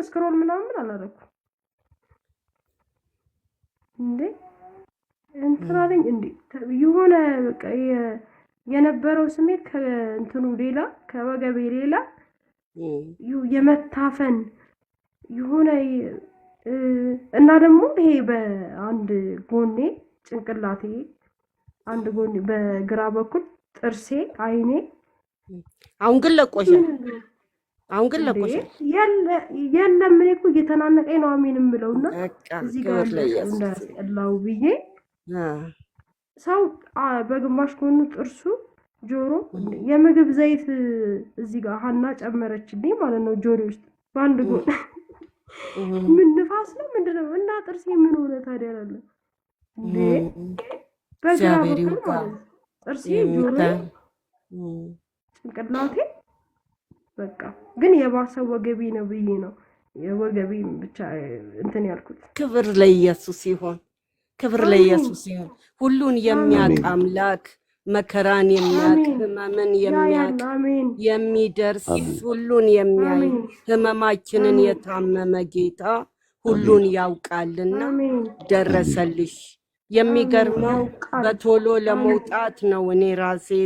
Scroll ምናምን አላደረኩም። እንዴ እንትን አለኝ እንዴ፣ የሆነ በቃ የነበረው ስሜት ከእንትኑ ሌላ፣ ከወገቤ ሌላ፣ የመታፈን የሆነ እና ደግሞ ይሄ በአንድ ጎኔ ጭንቅላቴ፣ አንድ ጎኔ በግራ በኩል ጥርሴ፣ አይኔ። አሁን ግን ለቆሻል። ምን አሁን ግን እንዴ ለቆሻል። የለም፣ እኔ እኮ እየተናነቀኝ ነው አሜን የምለው እና በቃ እዚህ ጋር ክብር ያለ ሰው ለኢየሱስ ይሁን። እንዳያስጠላው ብዬ። ሰው በግማሽ ጎኑ ጥርሱ፣ ጆሮ፣ የምግብ ዘይት እዚህ ጋር ሀና ጨመረችልኝ ማለት ነው። ጆሮ ውስጥ በአንድ ጎን ምን ንፋስ ነው ምንድን ነው? እና ጥርሴ ምን ሆነ ታዲያ እላለሁ። እንዴ በግራ እግዚአብሔር በኩል ይውጋ ማለት ነው ጥርሴ፣ ጆሮዬ፣ ጭንቅላቴ። በቃ ግን የባሰው ወገቤ ነው ብዬ ነው የወገቤ ብቻ እንትን ያልኩት። ክብር ለኢየሱስ ይሁን። ክብር ለኢየሱስ ይሁን። ሁሉን የሚያውቅ አምላክ፣ መከራን የሚያውቅ፣ ህመምን ያያል። የሚያውቅ፣ የሚደርስ፣ ሁሉን የሚያይ፣ ህመማችንን የታመመ ጌታ ሁሉን ያውቃልና ደረሰልሽ። የሚገርመው ያውቃል። በቶሎ ለመውጣት ነው እኔ ራሴ።